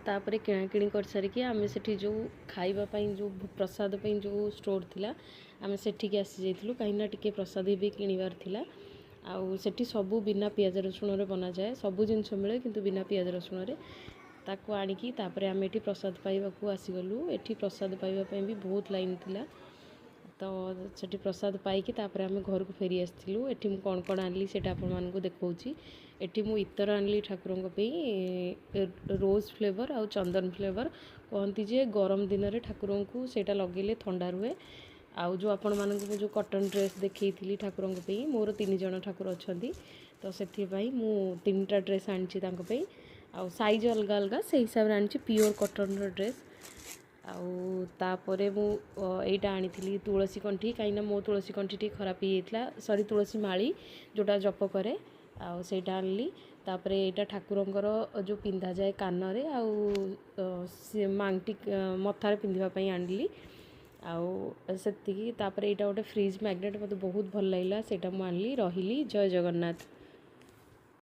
ତାପରେ କିଣାକିଣି କରିସାରିକି ଆମେ ସେଠି ଯେଉଁ ଖାଇବା ପାଇଁ, ଯେଉଁ ପ୍ରସାଦ ପାଇଁ ଯେଉଁ ଷ୍ଟୋର୍ ଥିଲା, ଆମେ ସେଠିକି ଆସିଯାଇଥିଲୁ, କାହିଁକିନା ଟିକେ ପ୍ରସାଦ ବି କିଣିବାର ଥିଲା। ଆଉ ସେଠି ସବୁ ବିନା ପିଆଜ ରସୁଣରେ ବନାଯାଏ, ସବୁ ଜିନିଷ ମିଳେ କିନ୍ତୁ ବିନା ପିଆଜ ରସୁଣରେ। ତାକୁ ଆଣିକି ତାପରେ ଆମେ ଏଠି ପ୍ରସାଦ ପାଇବାକୁ ଆସିଗଲୁ। ଏଠି ପ୍ରସାଦ ପାଇବା ପାଇଁ ବି ବହୁତ ଲାଇନ୍ ଥିଲା। ତ ସେଠି ପ୍ରସାଦ ପାଇକି ତାପରେ ଆମେ ଘରକୁ ଫେରି ଆସିଥିଲୁ। ଏଠି ମୁଁ କ'ଣ କ'ଣ ଆଣିଲି, ସେଇଟା ଆପଣମାନଙ୍କୁ ଦେଖାଉଛି। ଏଠି ମୁଁ ଇତର ଆଣିଲି ଠାକୁରଙ୍କ ପାଇଁ, ରୋଜ୍ ଫ୍ଲେଭର୍ ଆଉ ଚନ୍ଦନ ଫ୍ଲେଭର୍। କହନ୍ତି ଯେ ଗରମ ଦିନରେ ଠାକୁରଙ୍କୁ ସେଇଟା ଲଗେଇଲେ ଥଣ୍ଡା ରୁହେ। ଆଉ ଯେଉଁ ଆପଣମାନଙ୍କୁ ମୁଁ ଯେଉଁ କଟନ୍ ଡ୍ରେସ୍ ଦେଖେଇଥିଲି ଠାକୁରଙ୍କ ପାଇଁ, ମୋର 3 ଜଣ ଠାକୁର ଅଛନ୍ତି, ତ ସେଥିପାଇଁ ମୁଁ 3ଟା ଡ୍ରେସ୍ ଆଣିଛି ତାଙ୍କ ପାଇଁ। ଆଉ ସାଇଜ୍ ଅଲଗା ଅଲଗା, ସେଇ ହିସାବରେ ଆଣିଛି, ପିଓର କଟନ୍ର ଡ୍ରେସ୍। ଆଉ ତାପରେ ମୁଁ ଏଇଟା ଆଣିଥିଲି ତୁଳସୀ କଣ୍ଠି, କାହିଁକିନା ମୋ ତୁଳସୀ କଣ୍ଠି ଟିକେ ଖରାପ ହେଇଯାଇଥିଲା, ସରି, ତୁଳସୀ ମାଳି ଯେଉଁଟା ଜପ କରେ, ଆଉ ସେଇଟା ଆଣିଲି। ତାପରେ ଏଇଟା ଠାକୁରଙ୍କର ଯେଉଁ ପିନ୍ଧାଯାଏ କାନରେ ଆଉ ସେ ମାଂଟି ମଥାରେ ପିନ୍ଧିବା ପାଇଁ ଆଣିଲି। ଆଉ ସେତିକି। ତାପରେ ଏଇଟା ଗୋଟେ ଫ୍ରିଜ୍ ମ୍ୟାଗ୍ନେଟ୍, ମୋତେ ବହୁତ ଭଲ ଲାଗିଲା, ସେଇଟା ମୁଁ ଆଣିଲି। ରହିଲି, ଜୟ ଜଗନ୍ନାଥ।